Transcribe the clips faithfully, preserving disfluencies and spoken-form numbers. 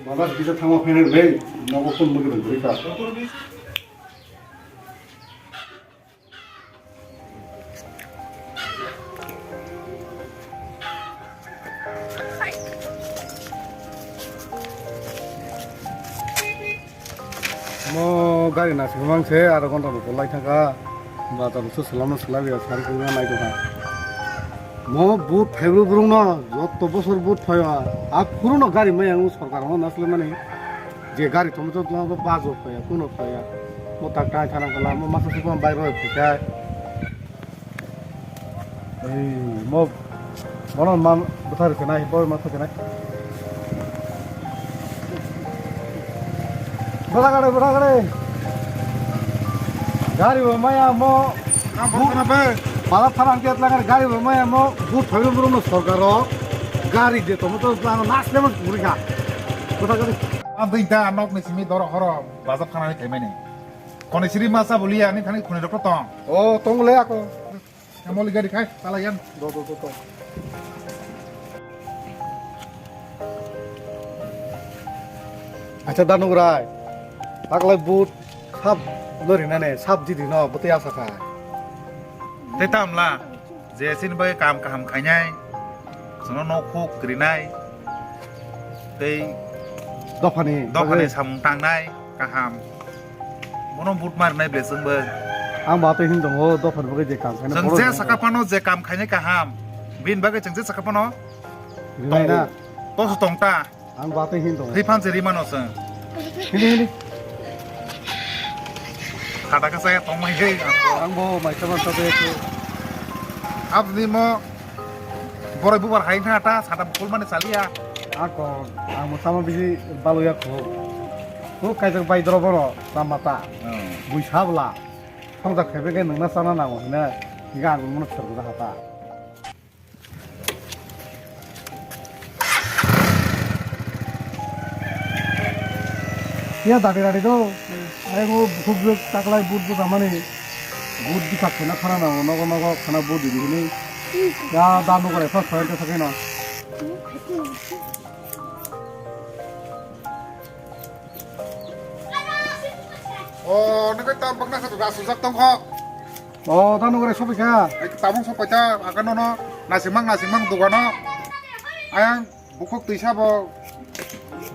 Baba kisa thangma phainai rwgwi nogo phone mugwi rwgwi kha. Mo gari nasing mang se aro gonta bo lai thangkha. Bazar bo se selamno selai ya sari kung nai tongkha. Mo but phaibrwi brung no joto bosor but phaiya. A phuru no gari maya ang sorkar no nasle mani. Je gari tomo to tla bajo phaiya kuno phaiya. Mo tak tai thana kala mo masa se ko bai roi phaikai. Ei, mo, bono man bwthar khe nai, boi ma thok khe nai. Bwthar kare, bwthar kare. Gari bo maya mo. Bala tharang ke tlang gari bo maya mo. Bu thoirum rum no sorkar ro. Gari de tomo to tlang nas le mo puri kha. Bwthar kare. Ang dei da nok ni simi doro horo bazar thana ni thaimani. Koni siri masa boliya ni thani khuni rok tong. O tong le ako. Amoli gari khai, pala yan. Do, do, do, do. Acha, Danugrai. Taklai but sab lori nane, sab jidi no, bwtwi asa khai. Tei tamla, je sini bai kam kaham khainai, sono nok huk grinai, tei dophani, dophani bagwi samung tangnai. Kaham. Bono but mar nai ble chwng bo. Ang ba tei hin tongo, dophar bagwi je kam khaina. Chwng je saka phano je kam khainai kaham. Bini bagwi chwng je saka phano. Rinai na. Tongo. Toso tong ta. Ang ba tei hin tongo. Thwi phan se ri mano chwng. Hini, hini. Khata kasa ya tong mai hei. Ang bo mai sama sa de. Abni mo Boroi bubar hai wngkha ta, sata bukhulmani chaliya. Ako, ang mwsama bisi baluya kho. Kho kaijak bai doro bono, chama ta. Hmm. Bui sabla. Thongjak khaibe khe nwngna chana nango hina, hinkhe ang nwngno sergwda ha ta. Ya dati dati do. Ai mo bukhuk jok taklai but jok amani. But di khak khena khana na nogo nogo khana but di hini. Ya da nogo re first point ta sakeno. O nokhe ta bakna kha da sujak tong kho. O da nogo re sopi kha. Ai tabung sopai ta aga nono nasingmang nasingmang dogano. Ayang Bukhuk twisa bo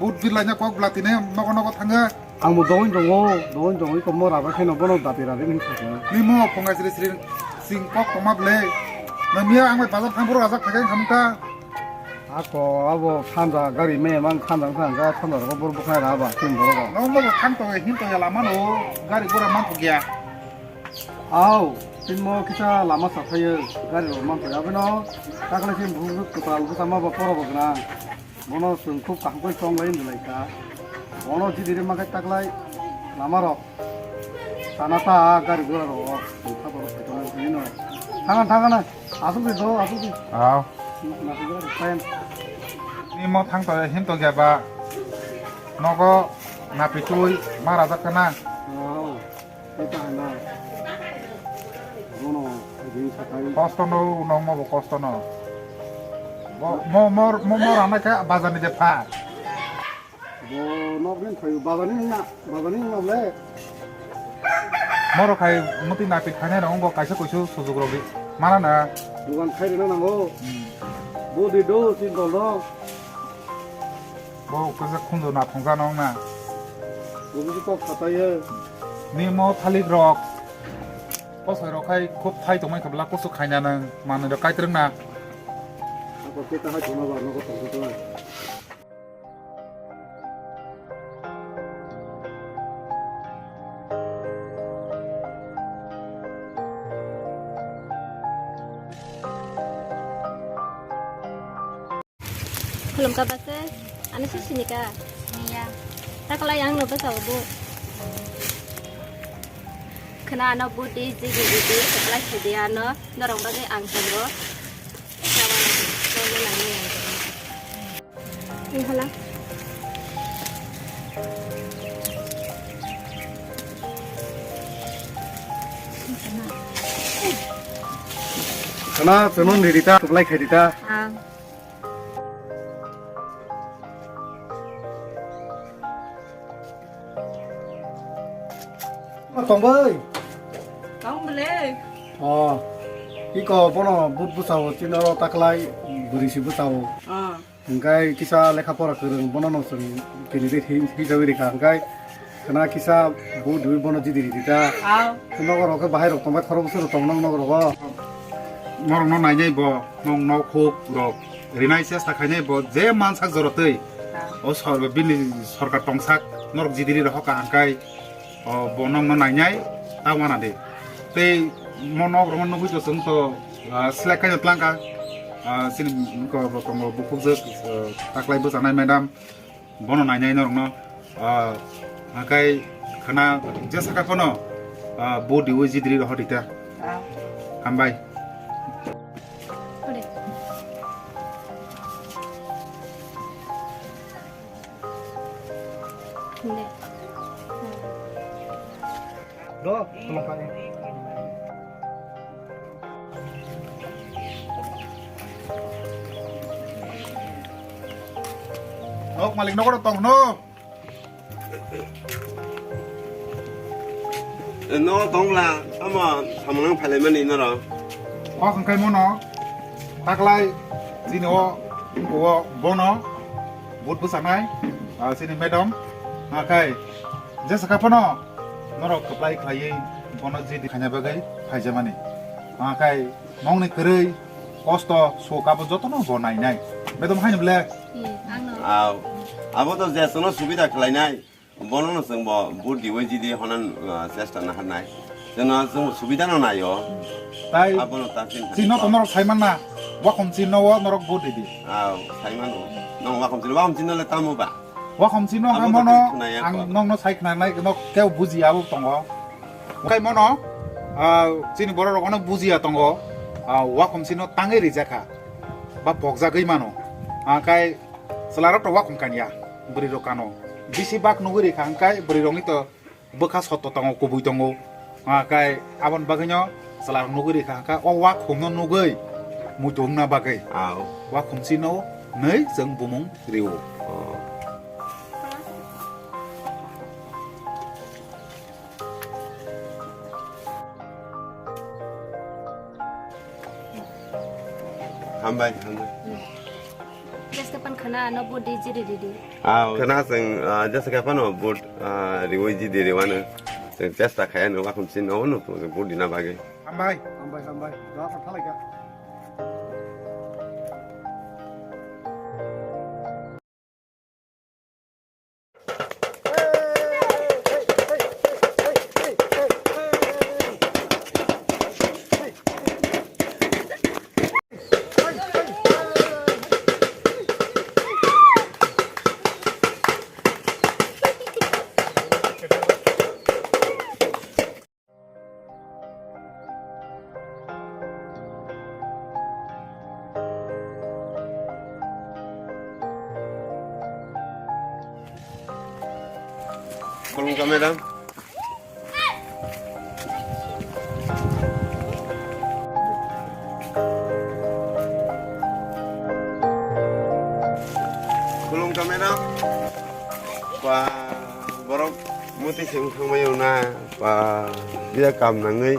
but birlaina kok bwla tini nogo nogo thangya. Ang bo dongwi tongo, dongwi tongwi tongmo raba kheno bono dati rani wngkha khe. Nimo phunga sri sri sing kok tongma bwle. Nang miya ang bai bazar thang boro rajak thangkhe wngkha mungkha. Ako abo khanja gari me mang khanja wngkha wngkha khanja rogo boro bwkhwnai raba tin boro rok. Nong bo thang tongo hin tongo lama no gari gora man thokya. Au, tinmo kisa lama saphaiyo, gari rok manthok abino, taklai sin bhuk bhuk kwtal bwtama ba poro bo gwnang. Bono chwng khub kaham khe chonglai wnglaikha. Bono jidiri mankhe taklai lama rok sana ta gari gura rok chwng kha borok kaitornai hinwi no. Thangana, thangana, aswk di do, aswk di. Au. Naswk di, fine. Ni mo thang to hin to gya ba. Nogo napi twi ma rajak kana. Au. Tei ta hwnba? Bono ring sakai. Kosto no, nongma bo kosto no. Bo, mo, mo, mo, mo rana khe bazar ni je pha. Bo nok rin khayu bazar ni na, bazar ni na le. Moro khai muti napi khainai rong bo kaisa kuisu sujuk rok di. Mana na. Dugan khai rina nango. Hmm. Bo di do, tin dol do. Bo kaisa khunju naphung ja nong na. Bo bisi kok sataiyo. Ni mo thalik rok. Kosoi rok khai khub thai tongmai khabla kusu khaina nang manwi rok kaitrwng na. Ako khe ta hai tongma ba nogo tongkha. Khulumkha base, ano si sinika? Niya. Takalai ang no basa ubu. Khna ano budi jigi budi, takalai sidi ano, norong bagwi ang tangro. Sawa, sawa nangni ang tangro. Ni hala. Khna, chwngno nirita, tublai khairita. Ah. Tongbai. Tong bele. Oh. Iko bono but bwsao chini oro taklai bwrwi si bwsao. Ah. Hingkai kisa lekha pora kwrwng bono no chwng candidate hi-, hisabe rikha hingkai khna kisa but dui bono jidi ridi ta. Ah. Nogo rok khe bahai rok tongbai khoro bwswk rok tong nang nogo rogo. Norok no nainai bo nong nok huk rok rinai chesta khainai bo je mansak jorotwi. Ah. O sor-, bini sorkar tongsak norok jidi ri rok hoka hingkai. O bo nokno nainai ta wana de. Tei mo nok rokno nugui to chwng to, ah, select khaino tlangkha. Ah, chini ko bo tongo bukhukjwk, ah, taklai bwchanai madam. Bono nainai norokno. Ah, hakai khana jesa kha phano, ah, bo diwi jidri rohor rita. Ah. Hambai. Ode. Hindi. Do, tolong kali. Nok malik nok tong no. No tongla, ama samung nang phailai mani noro. Kok hwnkhe mono taklai chini o, o bono but bwchanai, ah, chini madam, hakai jesa kha phano norok kwplai khlaiwi bono jidi khaina bagwi phaijamani. Hakai nongni kwrwi kosto suk abo jotono bo nainai. Madam haino ble? Hmm, ang no. Aw. Abo to je sono subida khlainai. Bono no chwng bo but diwi jidi honan, ah, chesta naharnai. Chwngno chwng subida no naio. Tai abono ta chin chino to norok saimanna. Wakhom chino o norok but didi. Aw, saimano. Nong wakhom chino, wakhom chino le tamo ba? Wakhom chino abo hamono to khwnaya ang ko. Nongno sai khwnanai no keu buji abo tongo. Kai mono, ah, chini borok rok ono bujiya tongo. Ah, wakhom chino tangwi rijakha. Ba pokjagwi mano. Ah, kai Chwlarok to wakhum kanya, bwrwi rok kano. Bisi bak nugwi rikha hwnkhe bwrwi rokni to bwkha sotto tongo, kubui tongo. Ah, kai aboni bagwino chwlarok nugwi rikha hwnkhe o wakhumno nugwi muitu wngna bagwi. Aw. Wakhum chino nwi chwng bumung rio. Oh. Hambai, hambai. Jesa kha phano khwna ano but di jiri ridi. Ah, khwna chwng, ah, jesa kha phano but, ah, riwi jidi riwano. Chwng chesta khai ano wakhum chino no but dina bagwi. Hambai. Hambai, hambai. Doa sa thalai kha. Khulumkha madam. Khulumkha madam. Ba, borok muti se wngthangmai na, ba, biya kam nangwi,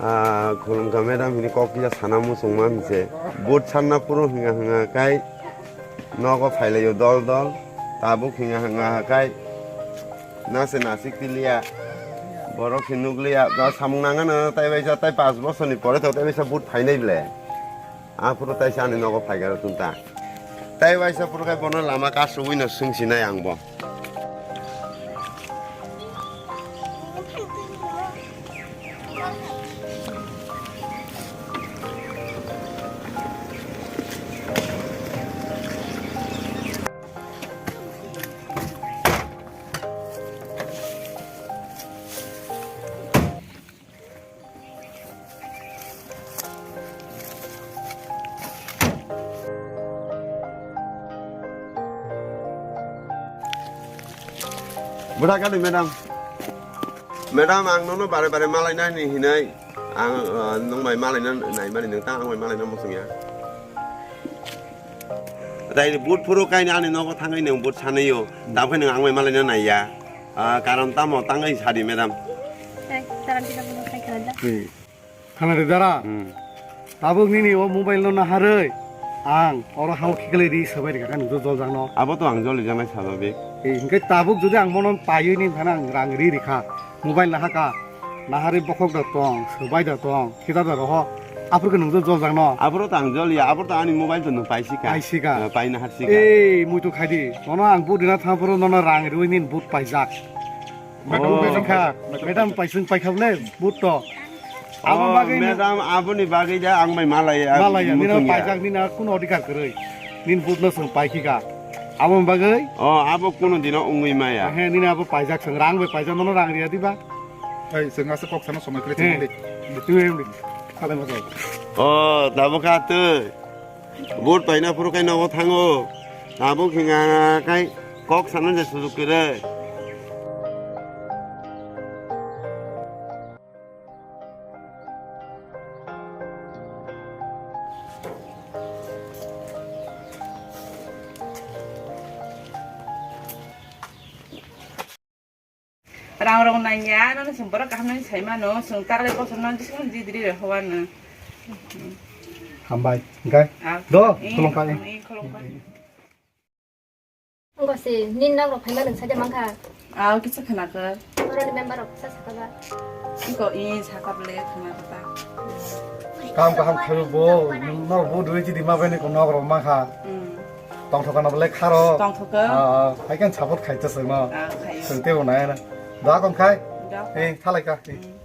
ah, khulumkha madam hini kok kisa sana muchungma hinse. But sanna phuru hinga hinga kai nogo phailaio dol dol. Tabuk hinga hinga kai nase nasik tiliya. Borok khe nukliya, ba samung nangano tai waisa tai panch bosorni pore to tai waisa but phainai ble. Aphuru taisa ani nogo phaikha rw chwng ta. Tai waisa phuru khai bono lama kasugwi no swngsinai ang bo. Bwdha gani madam. Madam, ang nono bare bare malaina ni hinai. Ang, uh, nwng bai malaina naimani nwng ta ang bai malaina muchungya. Tai but phuru kaini ani nogo thangwi nwng but sanaio. Tabukhe nwng ang bai malaina naiya. Ah, karon tamo tangwi sadi, madam? Tei Twi. Khana de dara. Hmm. Tabuk nini o mobile no naharwi ang oro hao khiklai di sabai rikha nung jol jang no. Abo to ang joli janai sababik. Ei, hingke tabuk jodi ang mono paiwi ni phana ang rang ri rikha. Mobile nahaka. Nahari bokhok da tong, sabai da tong, khita da roho. Aphuru ke nung jol jang no. Aboro to ang joli ya, aboro to ani mobile to nung paisika. Paisika. Eh, paina harsika. Ei, muitu khai di. Nono ang but rina thang phuru nono rang riwi nin but paijak. Madam, Oh. Madam, Madam, madam. Madam, paisung paikha bole, but to. Abo Oh, bagwi no- madam, aboni bagwi da ang bai malaya, Malaya, nini mutung ya. Paijak, nini kuno odhikar kwrwi. Nini but no swng paikhika. Abo bagwi? Oh, abo kuno dino wngwi maya. He, nini abo paijak swng, rang bai paijak, nono rang riya diba? Hai, swng asa kok sana somai kwrwi He. Chini. Twi em di. Salai ma kok. Oh, dabo ka twi. Vote paina phuru khe nogo thango. Tabuk hinga khai kok sana je sujuk kere. Rang rok nangya, nono chwng borok kaham nani sai mano, chwng taklai bosor no disong jidiri rok howano. Hambai, hingkai. Ah, do, eh, khulumkha, eh, eh, khulumkha. Wngkha si, nini nok rok phaima nwng saida mankha. Ah, kisa khwnakha. Boroni member rok kisa sakha ba. Iko, eh, sakha bole khwnakha ta. Kaham kaham khaibo bo, nok bo dui chidi ma bai ni nok rok mankha. Hmm. Tongthokgano bole kharo. Tongthokgo. Ah, hai khe support khai to chwngno. Ah, khaio. Chwng teibo nai na. Da kon khai. Da. Eh, thalai ka. Eh. Hmm.